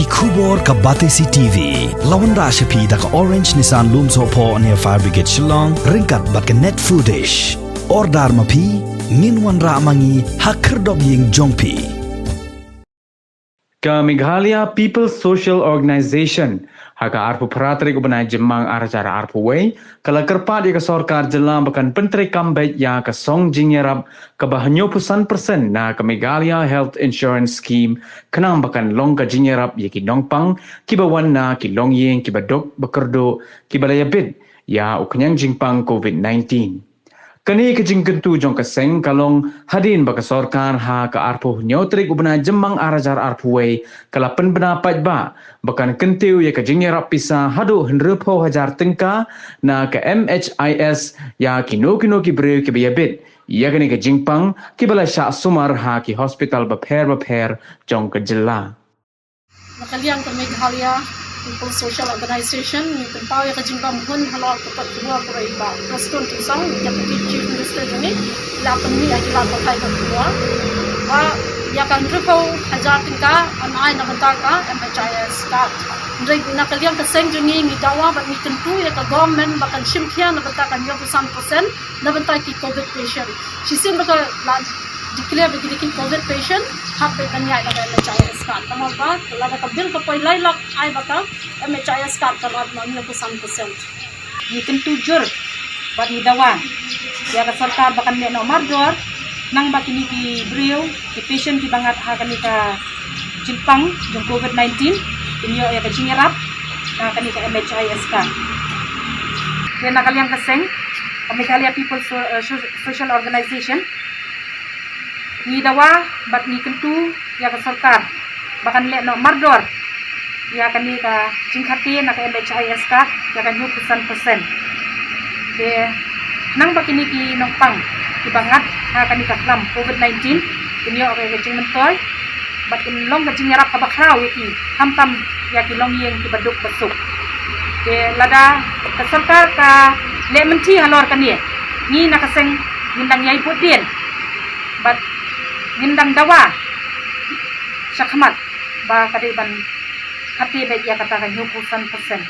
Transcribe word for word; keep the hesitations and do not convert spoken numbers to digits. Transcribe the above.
Khubor ka Batesi T V. La wanrah sha phi da ka Orange Nissan Lumsohphoh near Fire Brigade Shillong, ryngkat bad ka Net Foodish. Order ma phi, ngin wanrah ma ngi ha khyrdop ïing jong phi. Ka Meghalaya People's Social Organization, ha ka arphew phra tarik u bnai Jymmang ar hajar arphew wei, ka la kyrpad ïa ka sorkar jylla ba kan pyntreikam beit ïa ka song jingïarap kaba hynñiewphew san percent na ka Meghalaya Health Insurance Scheme, khnang ba kan long ka jingïarap ïa ki nongpang kiba wan na ki longïing kiba duk ba kyrduh, kiba la ïabit ïa u khñiang jingpang COVID nineteen. Kane ka jingkyntu jong ka seng ka long hadien ba ka sorkar ha ka arphew hynñiew tarik u bnai Jymmang ar hajar arphew wei ka la pynbna paidbah ba kan kyntiew ïa ka jingïarap pisa haduh hynriewphew hajar tyngka na ka M H I S ïa kino kino ki briew kiba ïabit ïa kane ka jingpang, kiba la shah sumar ha ki hospital bapher bapher jong ka jylla. Na ka liang ka Meghalaya People's Social Organization, ngi pynpaw ïa ka jingbamhun halor ka kot khubor kaba i Bah Prestone Tynsong, Deputy Chief Minister jong ngi, la pynmih ha ki lad pathai ka khubor ba ïa ka hynriewphew hajar tyngka yn ai na bynta ka M H I S card. Hynrei na ka liang ka seng jong ngi, ngi dawa bad ngi kyntu ïa ka government ba kan shim khia na bynta ka hynñiewphew san percent na bynta ki COVID patient. Shisien ba ka la declare ba ki dei ki COVID patient, hap ban ïaid da ka M H I S card. Namar ba lada ka bill ka poi lai lak, ai ba ka M H I S card ka rat na hynñiewphew san percent. Ngi kyntu jur bad ngi dawa ïa ka sorkar ba kan leh noh mardor, khnang ba kine ki briew, ki patient kiba ngat ha kane ka jingpang jong COVID nineteen, kin ïoh ïa ka jingïarap na kane ka M H I S card. Te na ka liang ka seng ka Meghalaya People's So-, eh, So-, Social Organization, ngi dawa bad ngi kyntu ïa ka sorkar ba kan leh noh mardor ïa kane ka jingkhate na ka M H I S card ïa ka hynñiewphew san percent. Te khnang ba kine ki nongpang kiba ngat ha kane ka khlam COVID nineteen kin ïoh ka jingmyntoi bad kin long ka jingïarap kaba khraw ïa ki, khamtam ïa ki longïing kiba duk ba suk. Te lada ka sorkar ka leh mynthi halor kane, ngi na ka seng ngin dang ïai bud dien bad ngin dang dawa shakhmat ba ka dei ban khate beit ïa kata ka hynñiewphew san percent.